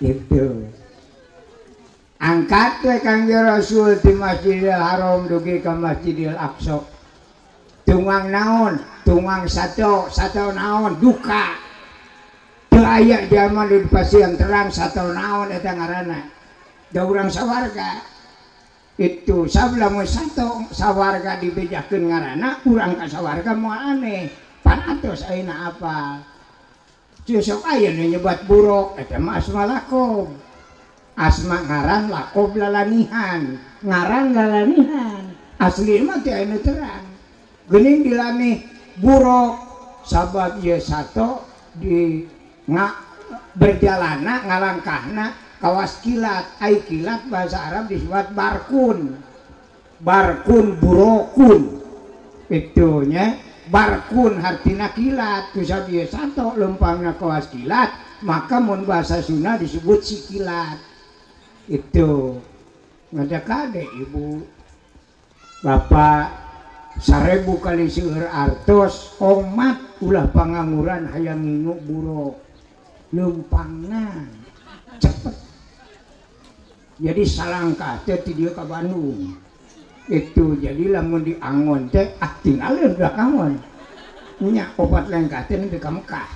Gitu. Angkat we Kangjeng Rasul di Masjidil Haram dugi ka Masjidil Aqsa. Tungang naon? Tungang sato, sato naon? Duka. Teu aya jalma nu dipasihan terang sato naon eta ngaranna. Da urang sawarga. Itu sablamun sato sawarga dibejakeun ngaranna, urang ka sawarga moal aneh. Pan atos ayeuna apal. Sok aya nu nyebat buruk eta mah asma lakob. Asma ngaran lakob lalanihan, ngaran lalanihan. Asli mah teu aya nu terang. Geuning dilanih buruk sabab ieu sato di berjalana ngalangkahna kawas kilat. Ai kilat bahasa Arab disebut barkun. Barkun burokun. Itunya barkun hartina kilat. Ku sabab ieu sato leumpangna kawas kilat, maka mun bahasa Sunda disebut si kilat. Itu ngada kade ibu bapak 1000 kali seueur artos omat ulah pangangguran hayang ngingu buruk leumpangna cepet. Jadi salangkah teh ti dieu ka Bandung. Itu jadi lamun diangon teh ah tinggalin budak angon nya opat lengkah teh nepi ka Mekah.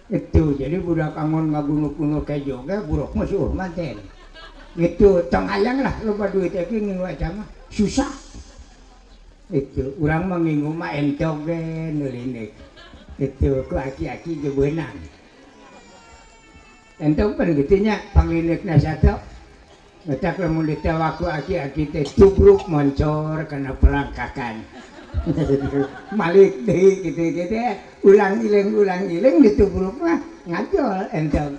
Itu jadi budak angon ngagunuk-gunuk kejo ge buruk mah seueur mah teh. Itu tong hayang lah loba duit teh ngingu eta mah susah. Itu urang mah ngingu mah entog ge nu linik. Itu ku aki-aki ge beunang. Entog pan kitu nya panglinikna sato. Eta lamun ditewak ku aki-aki teh tubruk moncor kana pelangkakan. Malik deui kitu-kitu ulang iling ditubruk mah ngajol entog.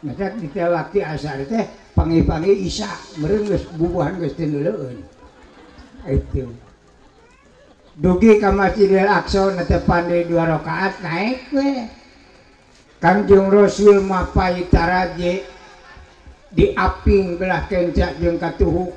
Matak ditewak ti asar teh pangi-pangi isya meureun geus bubuhan geus teu nuleueun. Itu. Dugi ka Masjidil Aqsa netepan deui 2 rakaat naik we. Kangjeng Rasul mapay taraje diaping belah kencak jeung katuhu.